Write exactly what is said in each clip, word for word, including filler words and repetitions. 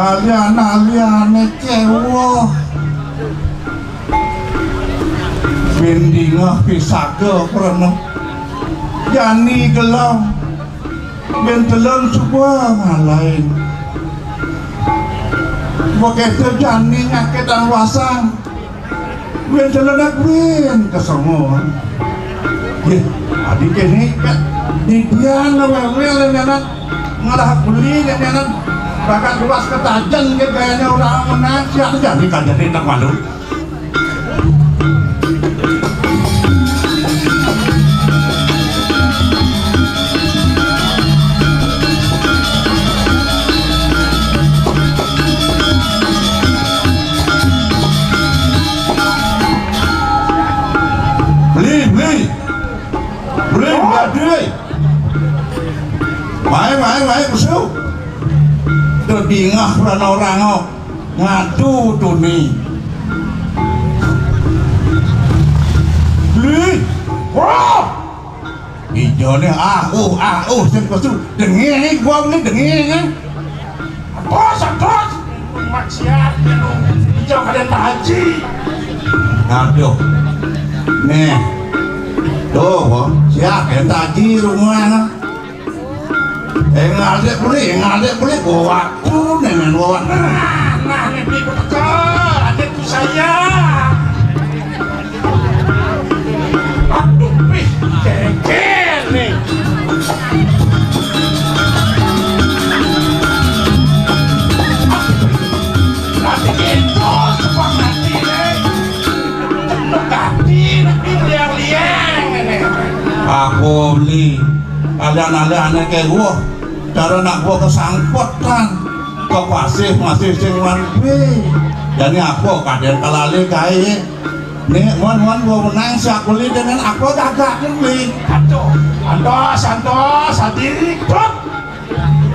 Alian-aliané kéwuh. Bendinga pisaga prana. Jani gelem. Bén telun suba ngalahin. Bekéto jani nyakitang wasang. Win celenak win kesongo. Yeh, adi kéné ka didian ngawéwél nénénan, ngelah beli nénénan, bakal luas ketajen ké gayané orang menang, siap jadi kajeté tak malu. Beli, beli. Beli, beli. Mai, mai, mai, kusuk. Tedingah prana orang, oh. Ngadu tuni. Beli. Wah. Ijoné, ah, uh, ah, uh, sing pesu. Dengé, gua beli dengé, kan? Atos, atos. Maksiat, lu. Ijo kadén Pak Haji. Aduh. Nih. Tuh, siap, ya, tadi rumah. Eh, ngadek beli, ngadek beli. Bawa waktu, nenek, bawa waktu. Nah, nah, nih, beli, gua teka. Adikku sayang. Aduh, wih, geger nih. Tapi itu sepang nanti nih. Cenok hati, tapi liang-liang ini. Aku beli. Ada-ada anak kayak gua. Cara nak gua kesangkutan. Kok masih, masih sing wan kuwi. Jane apa kadén kelale kae. Nek wan-wan gua menang sak beli dengan apa kagak beli. Aduh, antos, antos, hati ribut.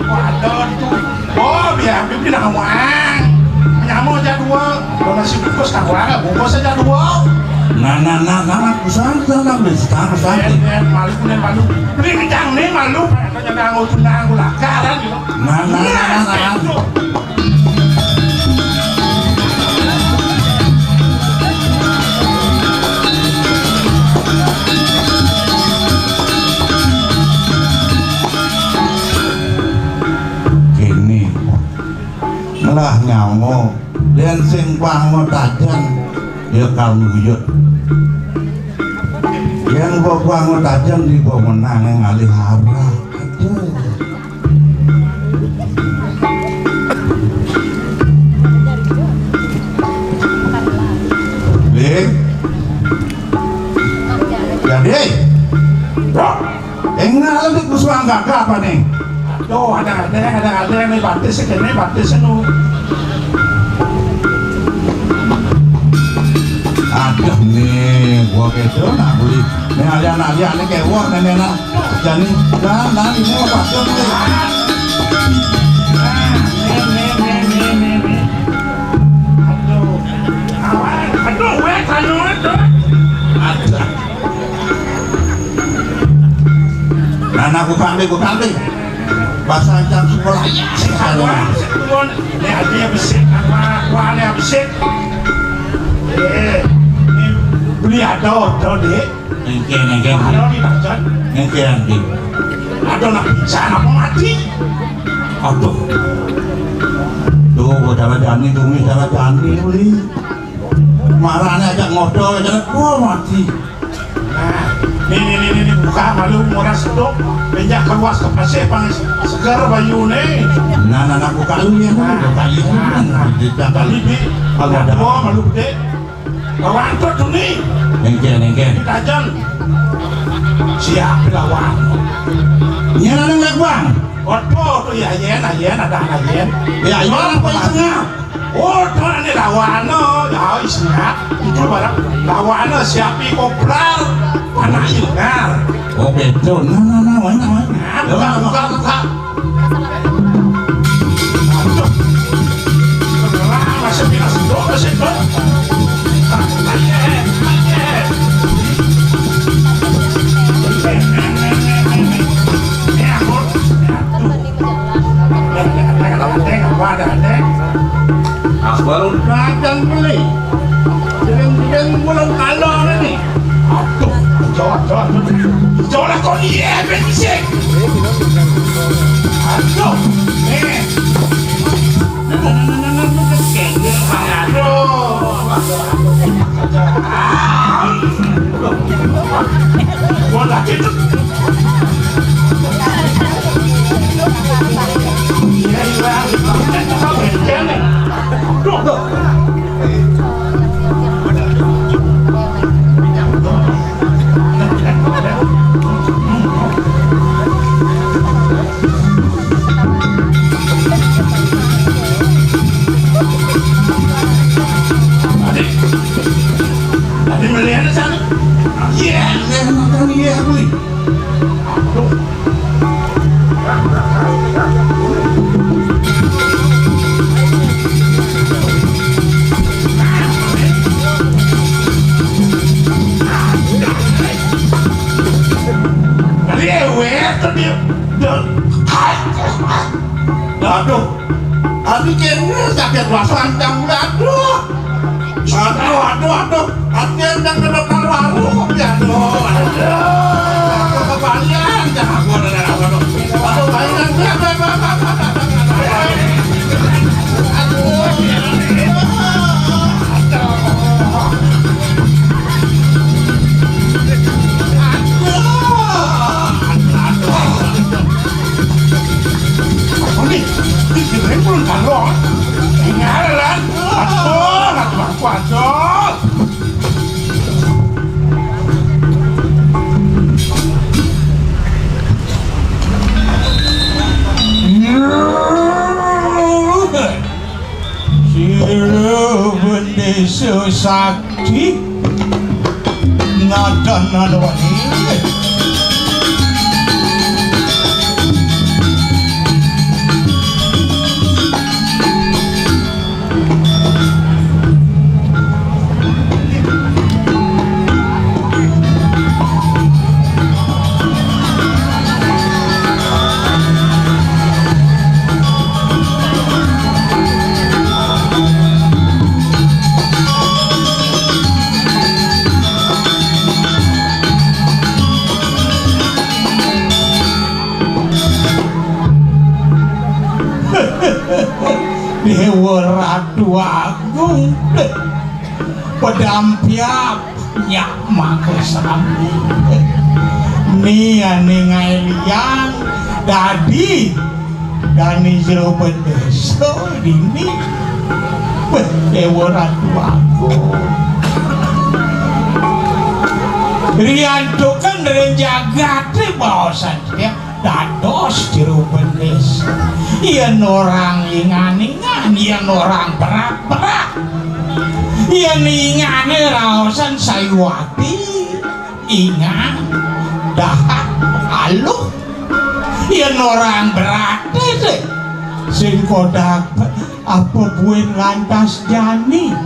Waduh, itu. Oh, biar pimpin awang. Nyamuk aja dua. Kalau nasi bungkus tak warna, bungkus aja dua. Nah, nah, nah, nah, nah, kusang, kusang, kusang, kusang, kusang. Yen, yen, malu, yen malu. Beli kencang nih, malu. Kayaknya nanggu, nanggu lakaran, gitu. Nah, nah, nah, nah, nah. Kene. Ngelah nyawa. Yen sing pangotajen, ya kaluyut. Yen pangotajen di pemenang ngalih arah. Aduh. Ling. Jadi. Enggak, lu tuh kusuang gagah apa nih? Aduh, ada, ada, ada, ada nih batis, ini batis, anu. Aduh, nih, gua gitu, nak beli. Nih, alian-alian nih, kayak, wah, nenek, nak. Jani, dan, dan, ini mah pasti nih. Aduh, aduh, weh, kanu, aduh. Aduh. Nah, nah, buka ambil, buka ambil. Bahasa ancam sekolah. Iya, sekolah. Ini hatinya besik, apa, kuahnya besik. Eh, ini beli ada, ada, Dik. Engke, engke, engke. Ada di Bacan. Engke, engke. Ada nak pingsan apa mati? Aduh. Tuh, gua cara jani, tumis cara jani, beli. Marane ajak ngodo, ajak, wah, mati. Nah, nih, nih, nih, nih, nih, buka malu, murah sedok. Benjak keluas ke pasir, pang segar bayune. Nah, nah, nah, buka lu ya, nah, buka lu ya. Nah, nah. Di, di, di, kalau ada. Wah, malu gede. Lawan tuh tuh nih. Engke, engke. Ditajen. Siap lawan. Nya nang lek, Bang. Waduh, tuh ya, yen, yen, ada, ada, yen. Ya, yen, apa yang tengah? Oh, tuh ini lawan, oh, ya, isinya. Itu barang lawan, siapi koplar, anak Ilngar. Oh, betul. Nah, nah, nah, mana, mana? Nah, buka, buka, buka. Baru datang beli. Sering-sering belum kalah ni. Aduh, jawab, jawab. Jawab lah kau ni, eh, berisik. Aduh, eh. Aduh. Gua lagi tu. Tadi melihat sana. Iya, iya, iya, aku. Rewel to dia. Aduh. Aduh, kene sakit wasan tang, aduh. Aduh, aduh, aduh. Hati yang kena terlalu, ya, aduh, aduh. Kembalian, jangan gua dengar apa tuh. Aduh, bayangan. Ini, ini keren belum kan lo? Ini ada lah. Aduh, aduh, aduh, aduh. Sira bendesa sakti ngadan anu wani. Dewa Ratu Agung, pedampiak nyak mangko sami. Ni ane ngae liang dadi dani jero bendesa dini. Beh, Dewa Ratu Agung. Riantukan ring jagate baosan dia. Dados jero bendesa. Yen orang ingan-ingan, yen orang berat-berat. Yen ingane raosan sayuwati, ingan dahat aluh. Yen orang berate sing kodak apa buin lantas jani.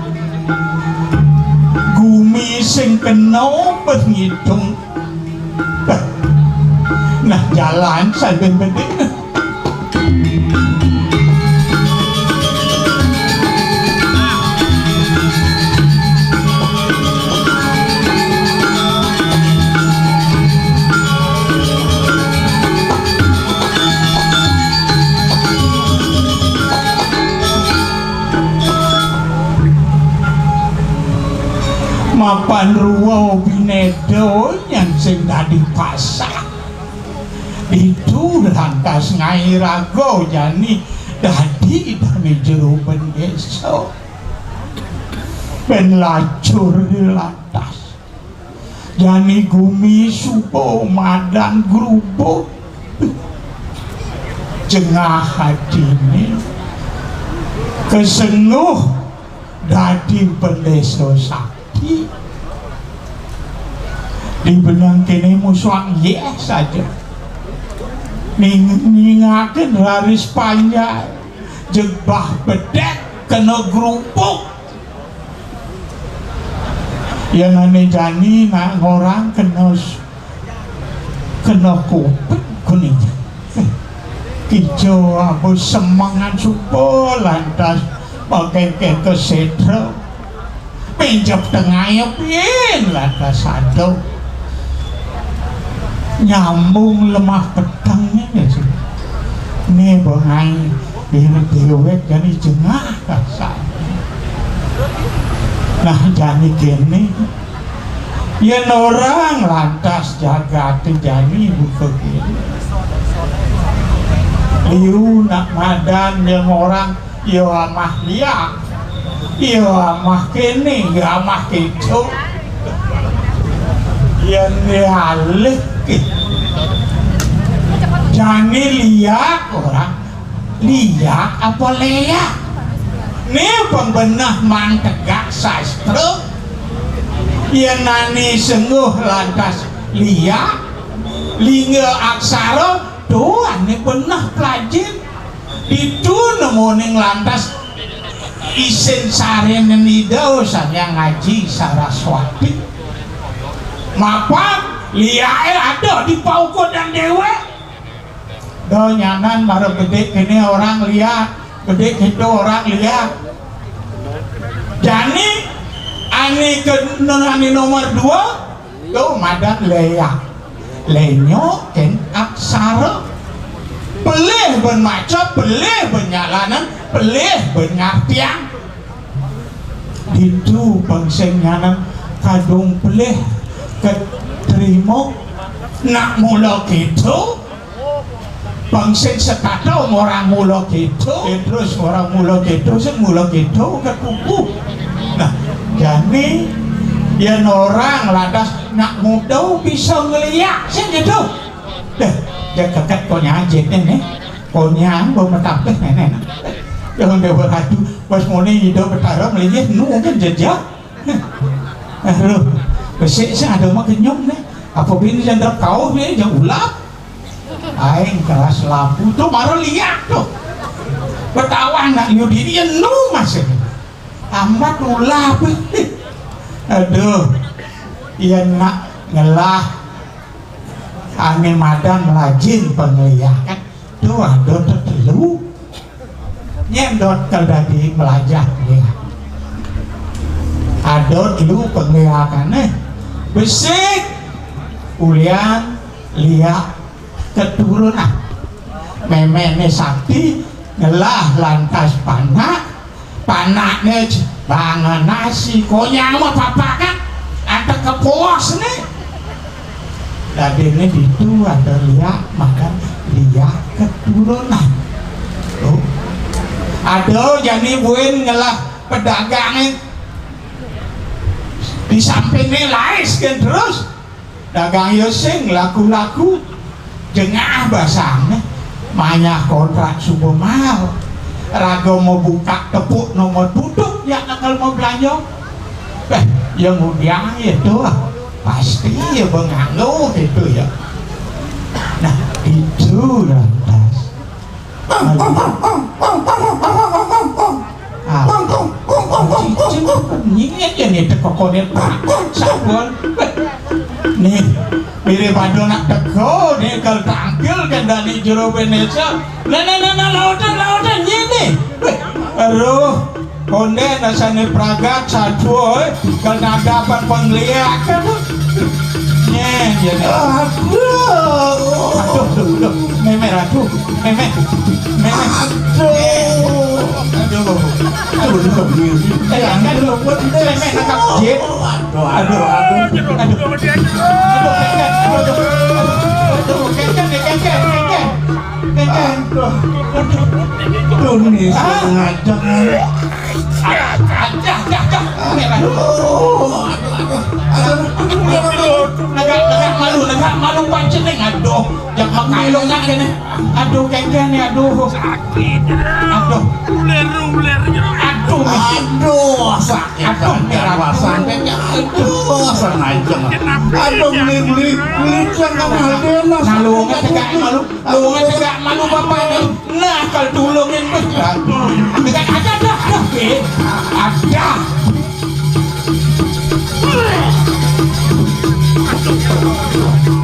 Gumi sing kena ngitung. Nah, jalan sambil penting. Mapan ruwa bineda nyan sing dadi pasah. Ditu lantas ngairaga jani dadi dane jero bendesa. Ben lacur lantas. Jani gumi suba madan grubug. Jengah atine kesengguh dadi bendesa sakti. Di benang kene musuhan yeh saja. Ning-, ningakin raris panjai, jegbah bedek kena grubug. Yang ane jani nak ngorang kena s-, kena kuping kuning. Kijo abu semengan suba lantas Pakai ke setra, pinjep tengahnya pin lah kasado. Nyambung lemah petengnya ya sih. Nih bengai ini dewek jadi jengah kasar. Nah, jani kene. Yen orang lantas jagate jani buka kene. Liu nak madan yang orang, ya amah liak, ya amah kene, ya amah keco. Yen dialih ke. Jani liak orang. Liak apa leak? Nih pembenah mantegak sastra. Yen nani sengguh lantas liak, lingga aksara, tuan nih benah pelajin. Ditu nemoning lantas isin sarenen Ida Sang Hyang Aji Saraswati. Mapan liake ada di paukudan dewek. Do nyanan mara bedik kene orang liak, bedik kito orang liak. Jani ane ke ane nomor dua, do madan leak. Lenyok ken aksara. Pelih ben maca, pelih ben nyalanan, pelih ben ngartiang. Ditu pang sing nyanan kadung pelih ketrima nak mula keto. Pang sing setata orang mula keto, eh, terus orang mula keto, sing mula keto ketuku. Nah, jani yen orang lantas nak muda bisa ngeliak sing gitu. Deh, dia keket konya aja nih. Konyang, bau metapeh nenek. Jangan dia beradu, pas muni ida betara melihat nu kan jejak. Aduh, besik sih ada mah kenyum nih. Apa bini jandar kau nih, yang ulap. Aing keras lampu tuh baru lihat tuh. Betawa nak nyudi dia nu masih. Amat ulap. Aduh, iya nak ngelah. Ane madan melajin pengliakan. Tuh ada tetelu. Nyendot ke dadi melajah dia. Ada telu pengliakannya. Besik, ulian, liak, keturunan. Memene sakti, ngelah lantas panak, panakne bangen nasi, konyang mah papakan, antek kepuas nih. Dadine ditu ada liak, makan liak keturunan. Tuh. Ada jani buin ngelah pedagangnya di sampingnya lais kan terus. Dagang yo sing laku-laku, jengah basang, manyah kontrak suba mal. Raga mau buka tepuk nomor tutup yang akal mau belanja. Eh, yang udiang itu ah, pasti ya benganggu itu ya. Nah, itu lantas. Ah. Cicing nyinget ya nih teko konen. Sabon. Nih, mirip ado nak teko nih kalau tangkil kan dari jero Venesia. Nah, nah, nah, nah, lautan, lautan, nyini. Weh, aduh, konden asane pragat satu, eh. Kalau nadapan pengliakan tuh. Nyen, ya, nih. Aduh. Aduh, aduh, aduh. Memer, aduh. Memer. Memer. Aduh. Aduh. Aduh, aduh. Eh, angkat dulu. Memer, nangkap jin. Aduh, aduh, aduh. Aduh. Aduh, kengken. Aduh, aduh. Aduh, kengken, kengken, kengken. Kengken. Aduh. Aduh, nih, ah. Sengaja. Aduh, aduh, aduh, aduh. Memer. Aduh, aduh, aduh. Aduh, aduh, aduh. Negak, negak malu, negak malu pancening. Aduh, jak makai lo nak kene. Aduh, kengken nih, aduh. Sakit. Aduh. Uler, uler. Aduh, aduh, sakit. Aduh, merah. Aduh, sengaja. Aduh, beli, beli, beli, jangan ada. Nah, lu ngetegak malu. Lu ngetegak malu bapak nih. Nah, kalau tulungin, beh. Aduh. Dekat aja dah, dah, eh. Ada.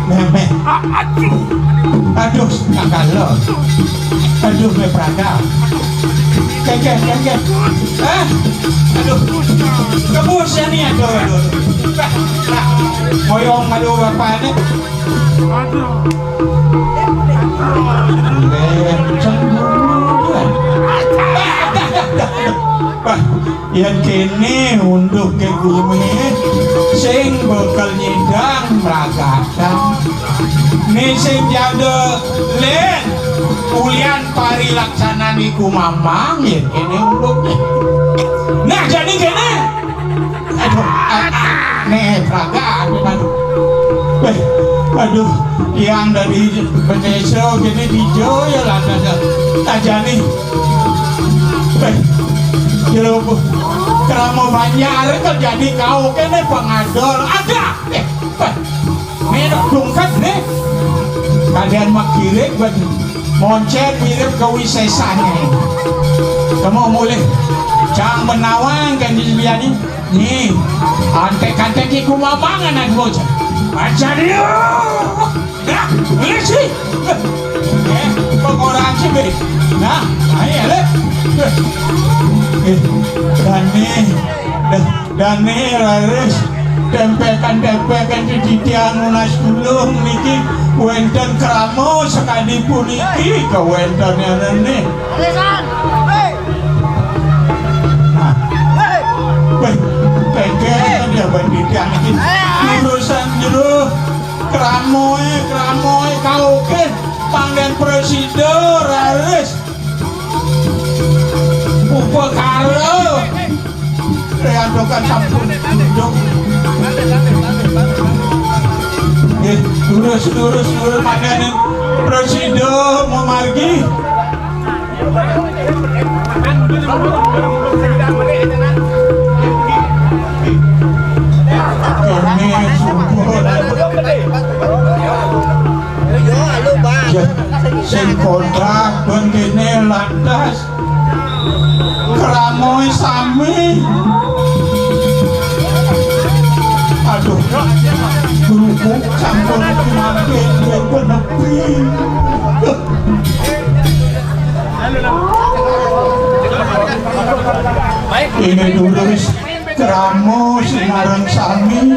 Memer. Aduh, gagal lo. Aduh, me praga. Keke, keke. Hah? Aduh. Kebus ya nih, aduh, aduh. Bah, bah. Moyong, aduh, bapaknya. Lenceng. Bah, bah, bah, bah, bah. Bah, yén kéné unduk ké gumi, sing bekel nyidang mragatan. Né sing jaga lén ulian parilaksanan iku mamang, yén kéné unduknya. Nah, jadi kéné. Aduh, ah, ah, né praga, aduh, aduh. Wéh, aduh, yang dari Bendesa kéné dijo ya lantas. Tajani. Wéh, jero krama banjar kok jadi kau kéné pengadol. Ada. Eh, wéh. Minum dungkat né. Kalian makirik ben moncén mirip kewisesane. Kamu mulih cang menawang kan di Suryani. Nih, antek-antek iku mamang anak bocah. Ajar yo. Nah, mulih sih. Eh, kok orang sih, Be? Nah, ayo, Le. Eh, dan nih, dan Dané raris, tempekan-tempekan titiang nunas tulung niki wénten krama sakadi puniki kawéntenané. Nah. Wéh, pengker dia banditian iki. Urusan jero kramoé, kramoé kauké panggén presida raris. Upakara. Réantokan sampun duduk. Nggih, lurus, lurus, lurus, mangkaning prasida mamargi. Kéné sumpah. Sing kodak bengkene lantas. Kramoy sami. Aduh, kerupuk sampun makin penepi. Ini durus kramo sinareng sami,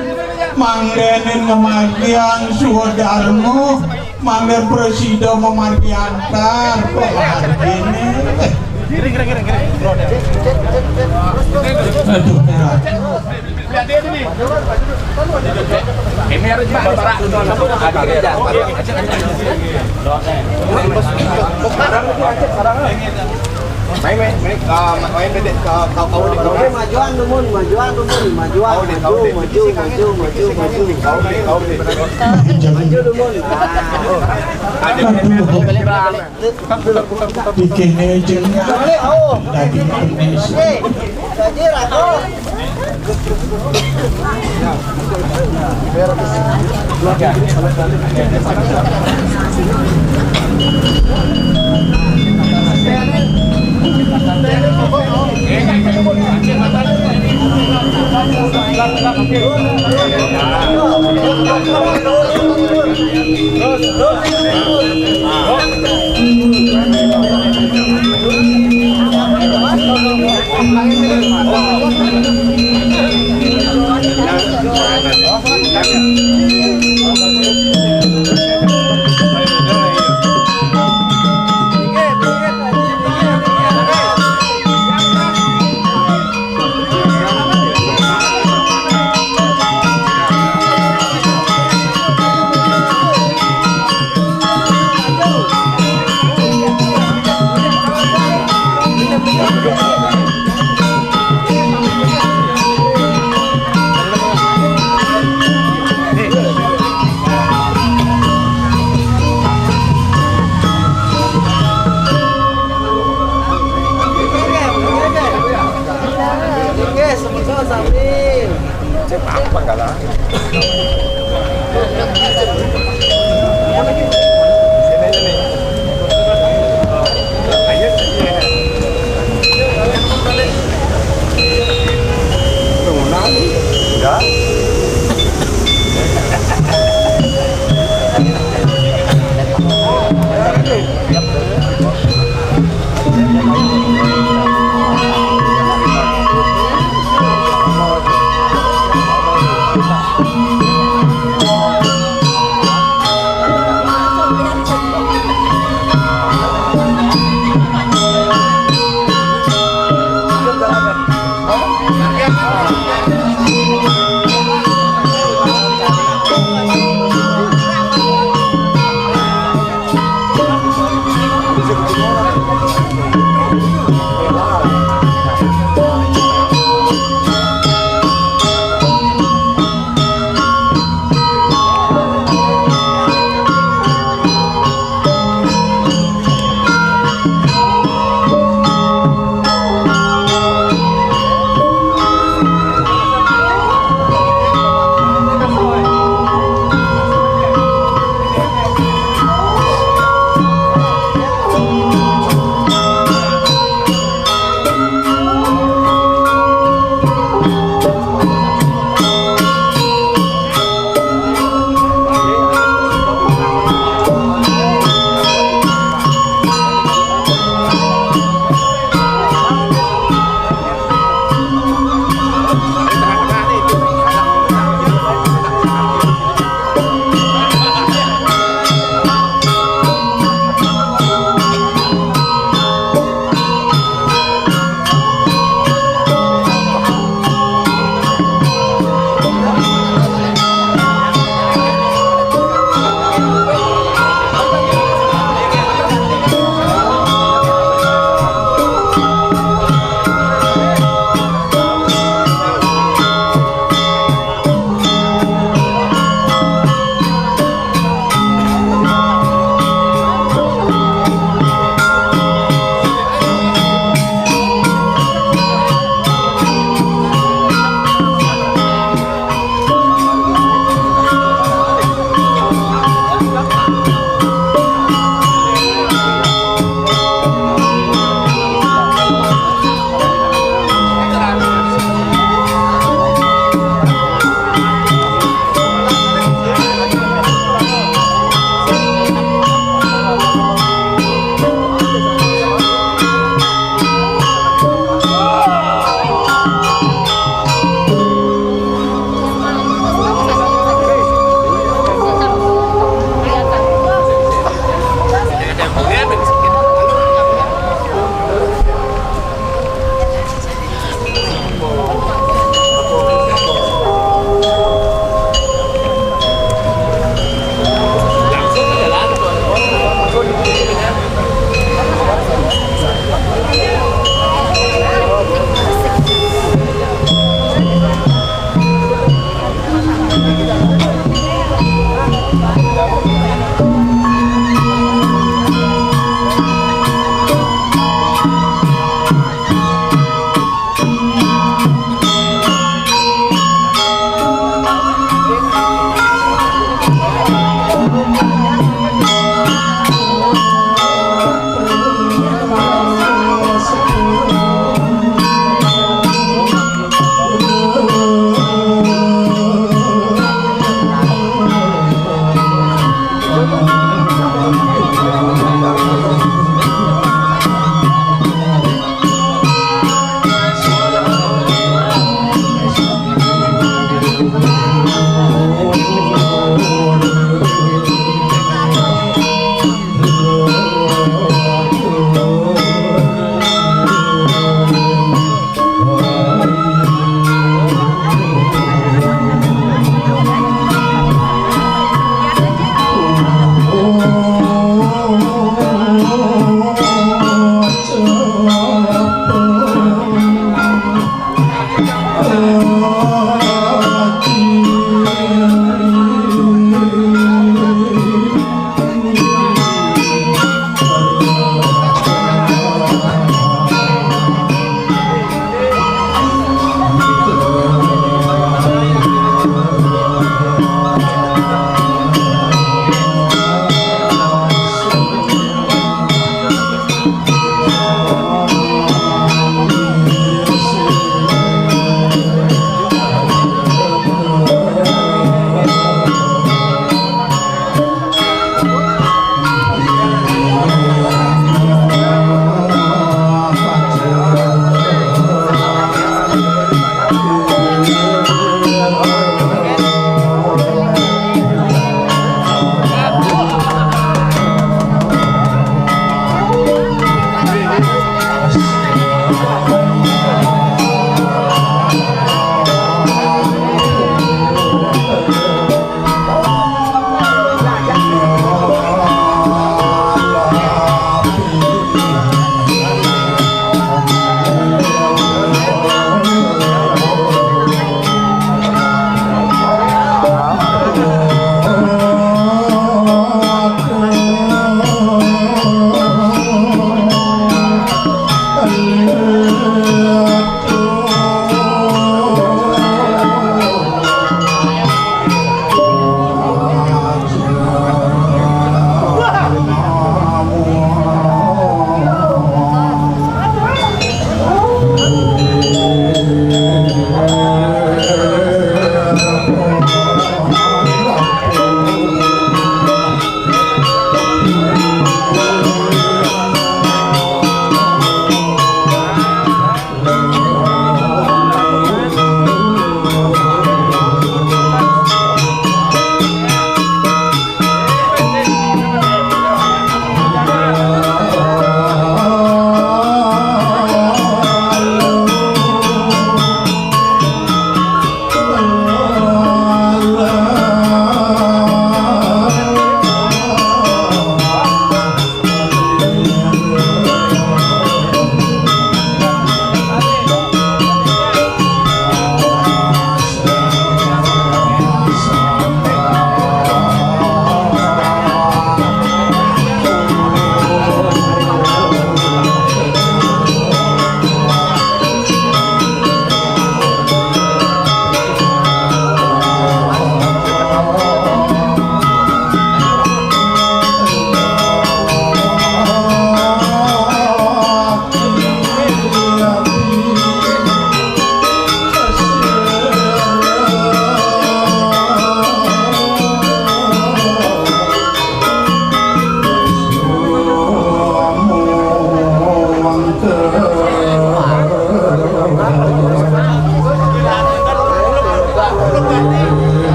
manggenin ngemargiang swadarma. Mangga prasida mamargi antar, kok artine. Aduh, berat. Ini harus Bapak. Main, main, main, ah, main, main, ah, kau, kau, kau, kau. Oke, majuan, dumun, majuan, dumun, majuan, kau, maju, kau, maju, maju, maju. Kau, kau, kau. Maju, dumun. Ah. Aduh. Pikirnya jeung daging penis.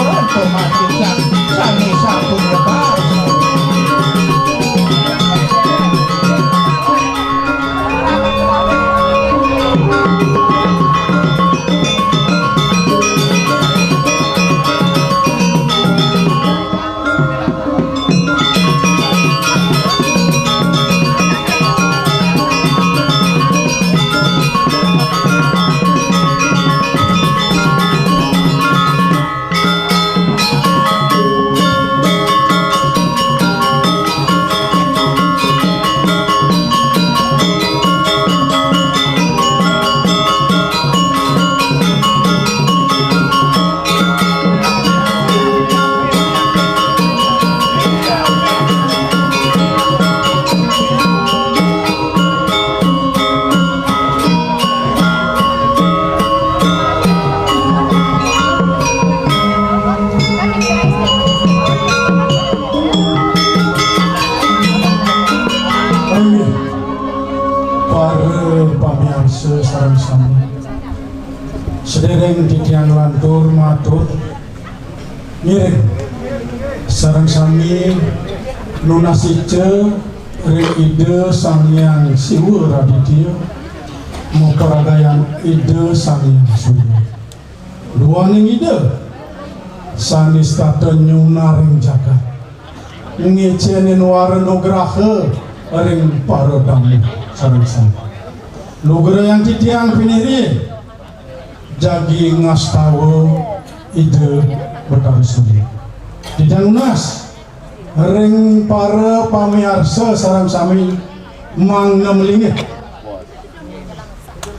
Pemakisan sami sampun lebar. Para pamiarsa sareng sami. Sedereng titiang lantur matur, ngiring sareng sami nunas ica ring Ida Sang Hyang Siwa Raditya, maparagayan Ida Sang Hyang Surya. Duaning Ida sane setata nyunar ring jagat, ngicen wara nugraha ring para damu sareng sami. Lugrayang titiang pinih riin, jagi ngastawa Ida Betara Surya. Titiang nunas ring para pamiarsa sareng sami mangda malinggih.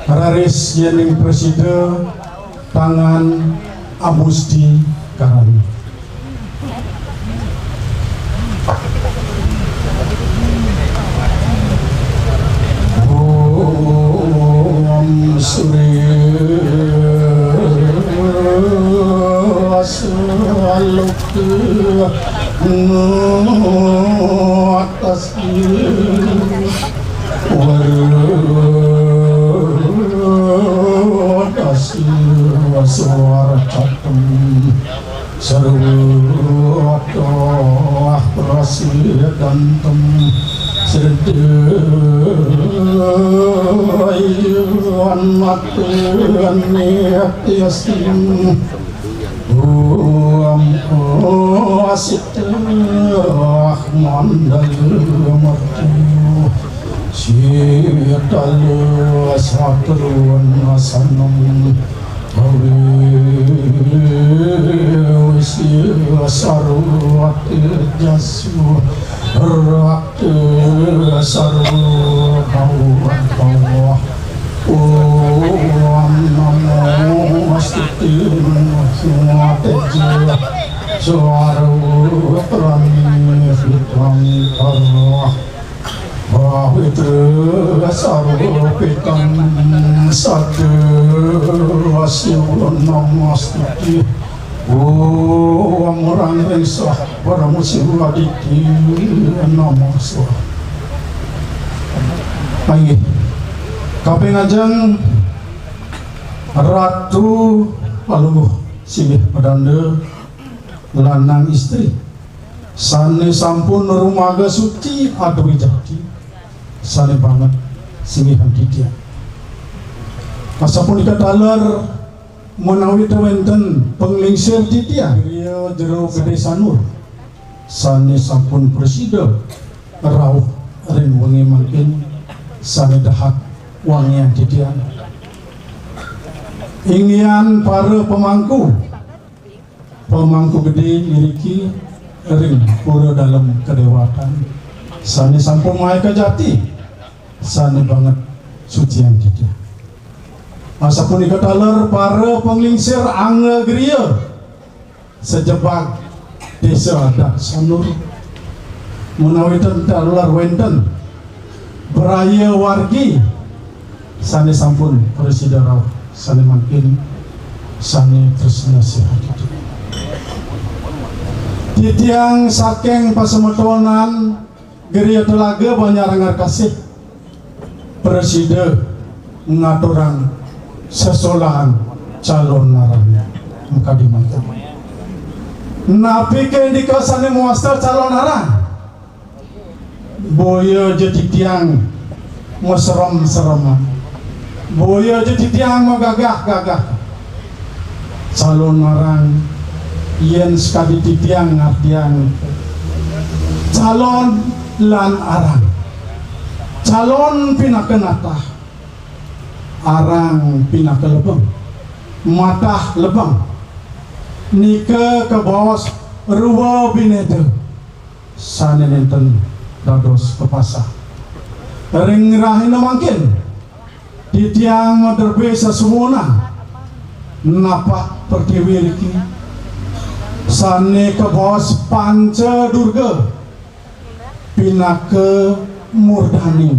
Raris yening prasida, tangan amusti karami. Om Surya Saloka Nuatas Waradasi Suara Catem Sarwa Prasidantem Sreda Ayu Anatya Nityasim Om Asita Mandala Murti Sitala Satrun Asanam Awi Sarwati Jasu Rakta Sarwa Bhawa Om Namo Astuti Namo Teja Suara Prani Fitwang Karwa Pawitra Sarwa Pitan Sada Siwa Namastuti Om Rang Reng Sah Parama Siwa Aditya Namo Swaha. Inggih. Kaping ajeng Ratu Palungguh singgih padanda lanang istri sane sampun rumaga suci adwijati sane banget singgih titiang. Asapunika taler menawi wenten panglingsir titiang griya Jero Gede Sanur sane sampun prasida rauh ring wengi mangkin sane dahat wangian titiang. Inggihan para pamangku, pamangku gede ngriki ring Pura Dalem Kadewatan sane sampun maeka jati sane banget sucian titiang. Asapunika taler para panglingsir angga griya sajebag Desa Adat Sanur, menawi ten taler wenten braya wargi sane sampun prasida rauh, sane mangkin sane tresna sihat. Titiang saking pasemetonan Griya Telaga Banjar Anggar Kasih prasida ngaturang sesolahan calon narana makadi mangkin. Napi ké ndika sané mawasta calon arang? Boya ja titiang maserem-sereman. Boya ja titiang magagah-gagah. Calon arang, yén sakadi titiang ngartiang, calon lan arang. Calon pinaka natah, arang pinaka lebeng. Matah lebeng. Nika kabaos rwa bineda sané nénten dados kapasah. Ring rahina mangkin, titiang madrebé sesuunan napak pertiwi riki, sané kabaos Panca Durga pinaka murdaning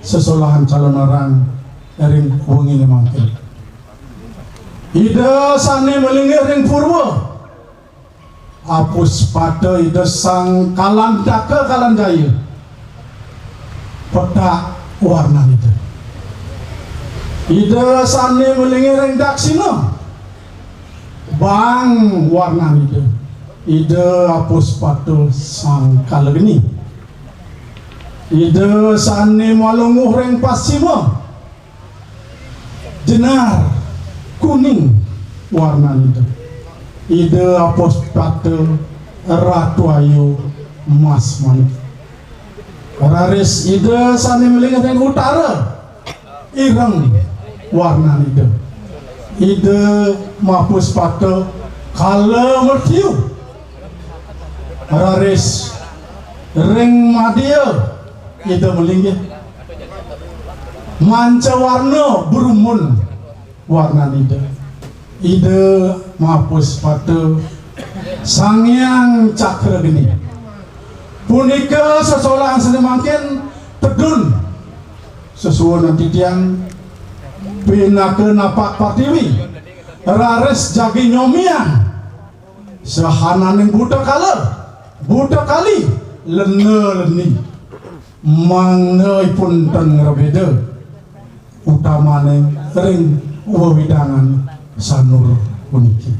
sesolahan calon arang ring wenginé mangkin. Ida sané malinggih ring purwa, apuspata Ida Sang Kalantaka Kalanjaya, petak warnan Ida. Ida sané malinggih ring daksina, baang warnan Ida. Ida apuspata Sang Kalageni. Ida sané malungguh ring pasima, jenar kuning warnan Ida. Ida apuspata Ratu Ayu, mas manik. Raris Ida sané malinggih ring utara, ireng warnan Ida. Ida mapuspata Kala Mertiu. Raris ring madya Ida malinggih, manca warna brumbun warnan Ida. Ida mapuspata Sang Hyang Cakrageni. Punika sesolahan sané mangkin tedun sesuunan titiang pinaka napak pertiwi, raris jagi nyomiang sahananing buta kala, buta kali, lena leni. Mangda ipun ten ngrabéda, utamané ring wewidangan sanur puniki.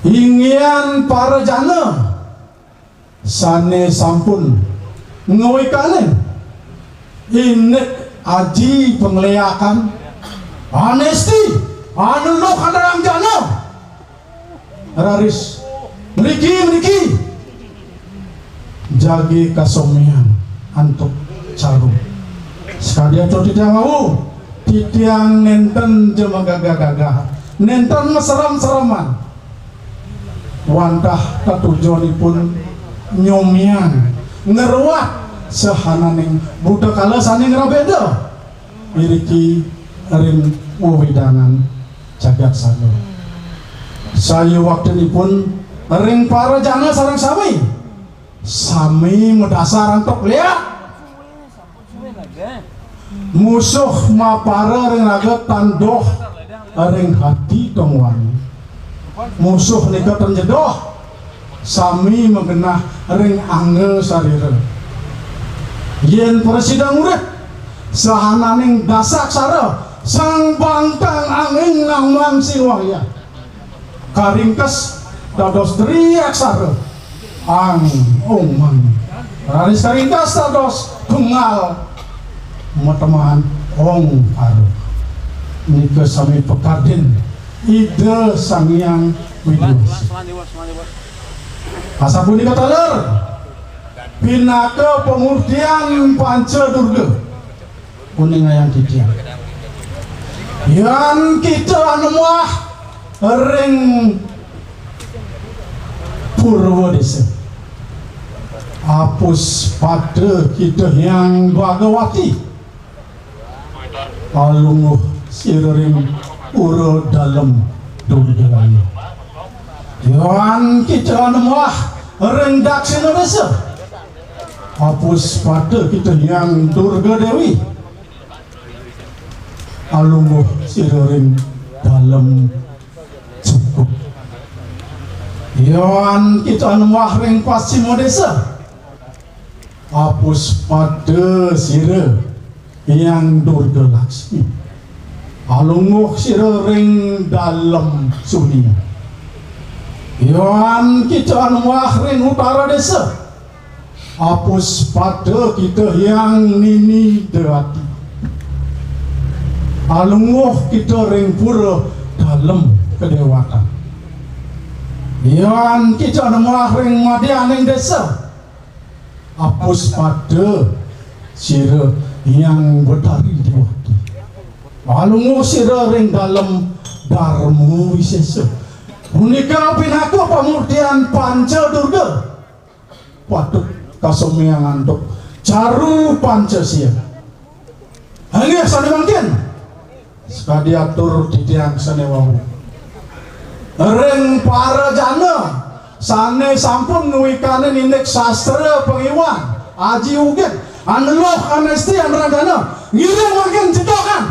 Inggihan para jana sané sampun ngwikanin indik aji pangléakan, anesti, anuluh antarang jana. Raris mriki, mriki jagi kasomian antuk caru. Sakadi atur titiang wau, titiang nénten ja magagah-gagah, nénten maserem-sereman. Wantah tetujonipun nyomian ngruat sahananing buta kala sané ngrabéda iriki ring wewidangan jagat sanur. Sayuwaktinipun ring para jana sareng sami, sami madasar antuk léak. Musuh mapara ring raga tan doh ring ati tong wani. Musuh nika tan ja doh, sami magenah ring angga sarira. Yén prasida ngurip sahananing dasaksara, sang bangkang angin ngamang sing wayah. Karingkes dados triaksara, ang, ung, mang. Raris karingkes dados tunggal, matemahan ongkara. Nika sami pakardin Ida Sang Hyang Widhi Wasa. Asapunika taler pinaka pamurtian Panca Durga. Uningayang titiang. Yan kita anemah ring Purwa Désa, apuspata kita Hyang Bhagawati, alungguh sira ring Pura Dalem Durga Raya. Yan kita anemah ring Daksina Désa, apuspata kita Hyang Durga Déwi, alungguh sira ring Dalem Cukup. Yan kita anemah ring Pasima Désa, apuspata sira Hyang Durga Laksmi, alungguh sira ring Dalem Suni. Yan kita anu muah ring utara desa. Apus pada kita yang nini de ati. Alungguh kita ring pura dalem kedewatan. Yan kita anu muah ring madianing desa. Apus pada sira yang betari dewati. Alungguh sira ring dalem Darma Wisesa. Punika pinaka pamurtian Panca Durga. Patut kasomiang antuk Caru Panca Siang. Inggih sane mangkin. Sakadi atur titiang sane wau. Ring para jana sane sampun ngwikanin indik sastra pangiwan, aji ugit, aneluh anesti anranjana, ngiring mangkin cedokan.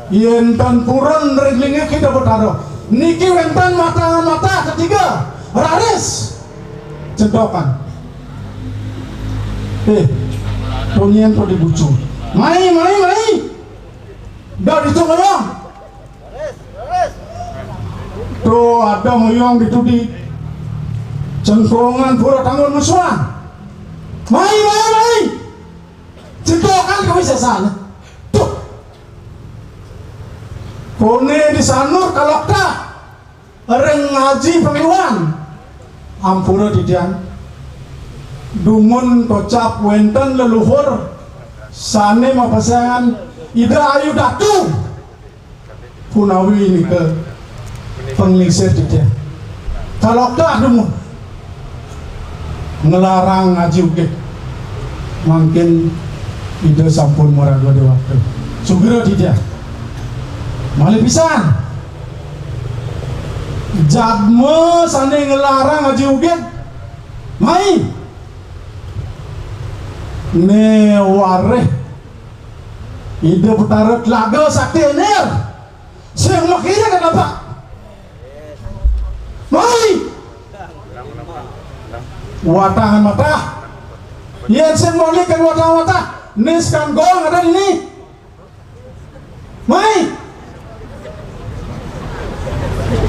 Yen tan purun ring linggih Ida Betara, niki wenten matangan matah ketiga, raris cedokan. Eh, to nyen to dibucu. Mai, mai, mai. Dah ditu ngoyong. To ada ngoyong ditu di cengkongan pura tanggun musuhan. Mai, mai, mai. Cedokan kawisesan. Tuh. Kone di sanur kalokta. Ring ngaji pangiwan. Ampura titiang. Dumun kocap wenten leluhur sane mapesengan Ida Ayu Datu. Punawi nika panglingsir titiang. Kalokta dumun nglarang ngaji ugit. Mangkin Ida sampun maraga dewata. Sugra titiang. Malih pisan. Jadma sane nglarang ngaji ugit. Mai. Ne wareh Ida Betara Telaga Sakti Enir. Sing makira kenapa? Mai. Watangan matah. Yen sing monikan watangan matah, nis kan gong ada ini. Mai.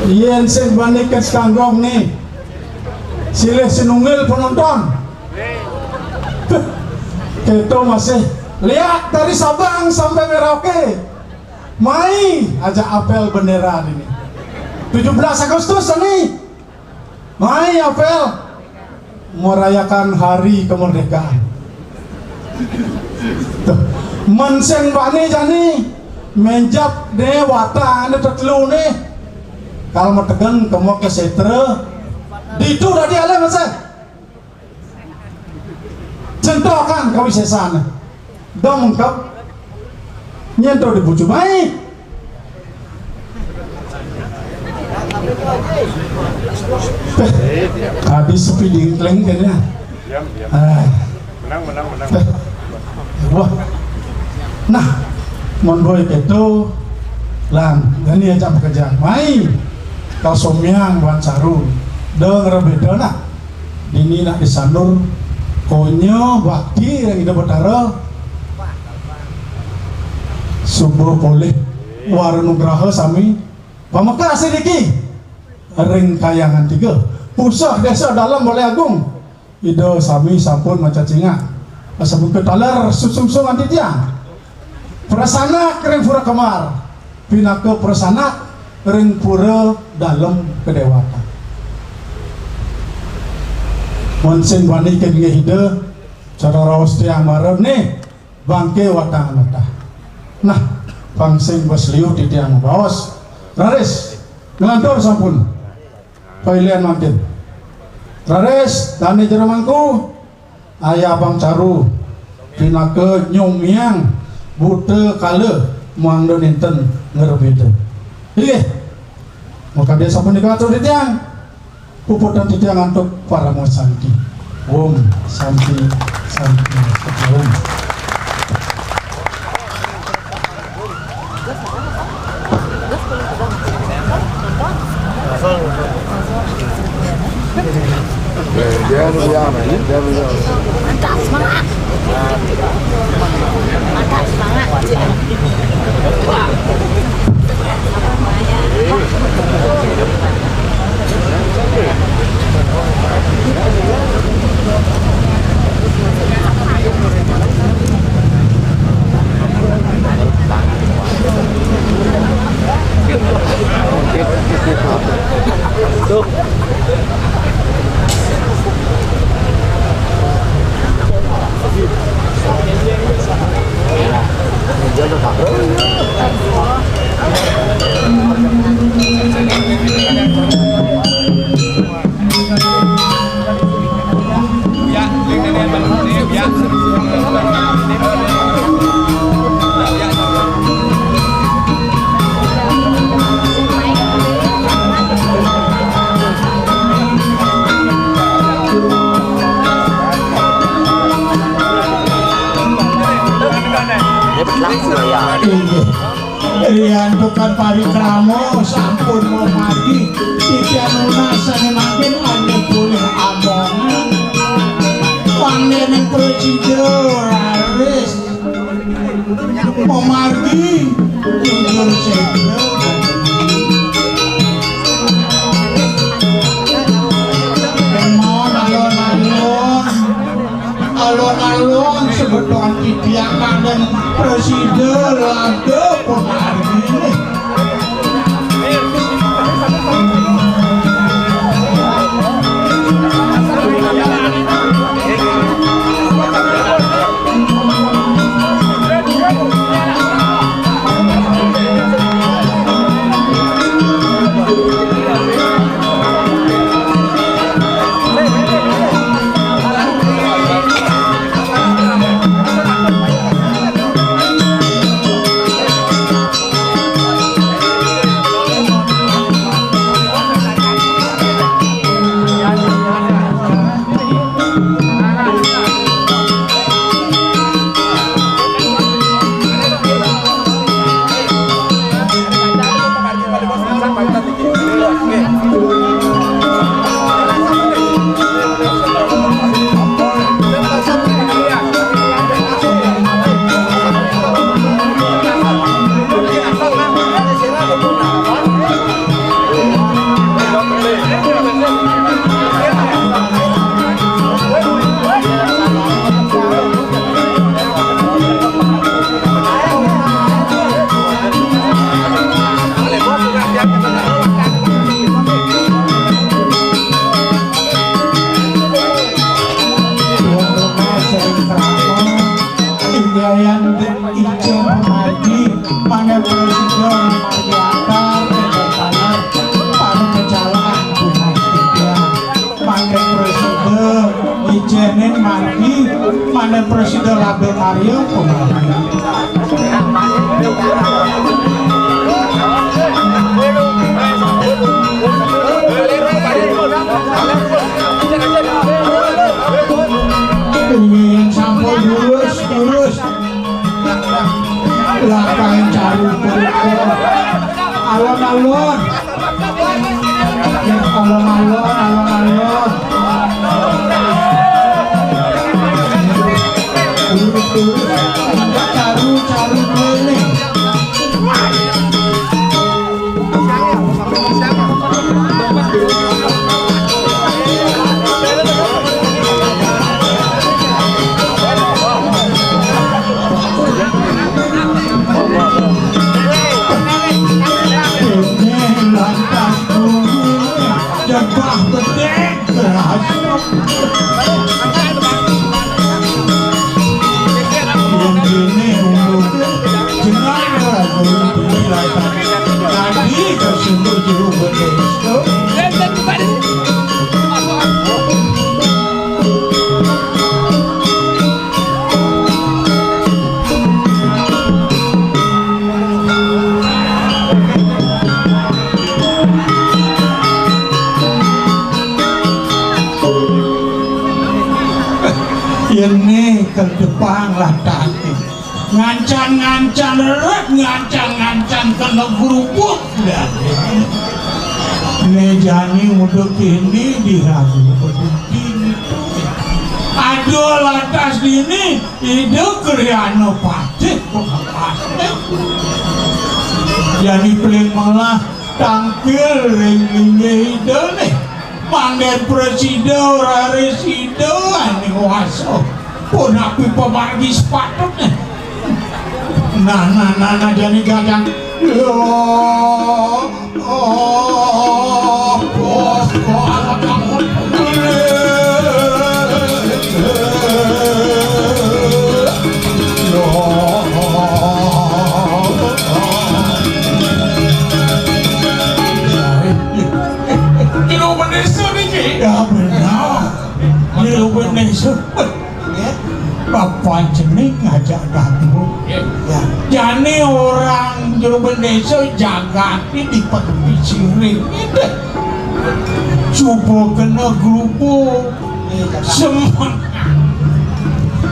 Yen sing banikan sekanggong nih. Silih sinunggil penonton. Tuh, kita masih lihat dari Sabang sampai Merauke. Mai aja apel bendera ini. Tujuh belas Agustus ini. Mai apel merayakan hari kemerdekaan. Tuh, men sing bani jani menjap de watang de tetelu ne. Kal metegen kemo ke setra. Ditu dadi ale masa. Centokan kawisesan. Dong mengkep. Nyen to dibucu baik. Tadi sepi dingkleng kene. Diam, diam. Ah. Menang, menang, menang. Wah. Nah, mon boy keto, lang, dani aja pekerjaan. Mai. Kasomiang wan Caru. Dong rebeda nah. Dini nak disandur konya bakti ring Ida Betara. Suba polih wara nugraha sami. Pamekas niki ring Kahyangan Tiga. Puseh Desa Dalem Balai Agung. Ida sami sampun macacingak. Sabuka taler susungsung anti tiang. Prasanak ring Pura Kembar, pinaka prasanak ring Pura Dalem Kedewatan. Mun sing bani ken nggih Ida, cara raos tiang mara nih, bangke watang matah. Nah, pang sing bas liu titiang baos. Raris, ngelantur sampun. Pailen mangkin. Raris, dane jero mangku, Ayah Abang Caru, pinaka nyumiang buta kala mangda nenten ngerbeda. Inggih. Makadaya sapunika atur titiang, puputang titiang antuk parama santi. Om Santi, Santi, Santi Om. Mantap, semangat. Mantap, semangat. Ini langsung ya. Iya. Riantukan parikrama sampun mamargi. Titiang nunas sané mangkin ané polih amongan. Pangéning prasida raris mamargi nuju séda. Kémaon alon-alon, alon-alon semeton titiang kadang prasida lada pamargi. Inggayan ijin pamargi, mangda prasida ngamargi atar, enten taler, para pecalang, bungas tiga. Mangda prasida ijinin margi, mangda prasida labda karya, pamargi. Inggayan sampun lurus, lurus. Lakang caru punika. Alon-alon. Alon-alon, alon-alon. Lurus, lurus. Caru, caru keliling. Jebah gedé keras. Yang kene untuk jenang lagu dilakukan. Tadi kesungguh juru betul. Yén né kedepang lah tati. Ngancan-ngancan eret, ngancan-ngancan kena grubuk. Né jani muda kéné diragu peduli. Ada lantas dini, Ida Kriana Patih pengepasné. Jani paling melah tangkil ring linggih Ida né. Mangdén prasida, raris Ida ané wasa. Punapi pamargi sepatutné. Nah, nah, nah, nah, jani gajang. Yo, oh, oh. Désa niki. Ya benar. Jero Bendésa. Nggih. Bapak jeneng ngajak datu. Nggih. Ya. Jane orang Jero Bendésa jagate di Penepi Siring. Nggih. Coba kena grupo. Semangat.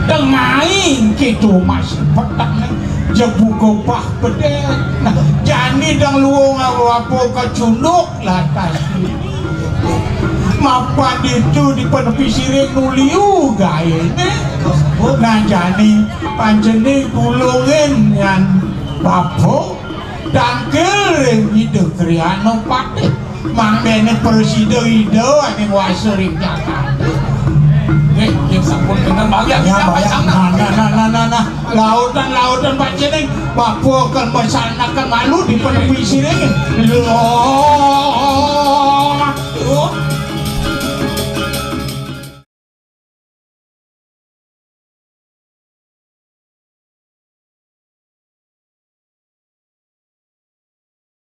Tengahin kita masih petang. Jebu gobah bedén. Nah, jani dang luwung apa kecunduk lantas. Mapan itu di Penepi Siring nuliu gaene. Nah, jani pancene tulungin yan babo tangkil ring Ida Kriana Patih. Mangdene presida Ida ane wasa ring Jakarta. Nggih, nggih, sampun kenten mawon. Ya, ya, ya. Nah, nah, nah, nah, nah, nah. Lautan-lautan pancene babo kemesanaken malu di Penepi Siring. Lho.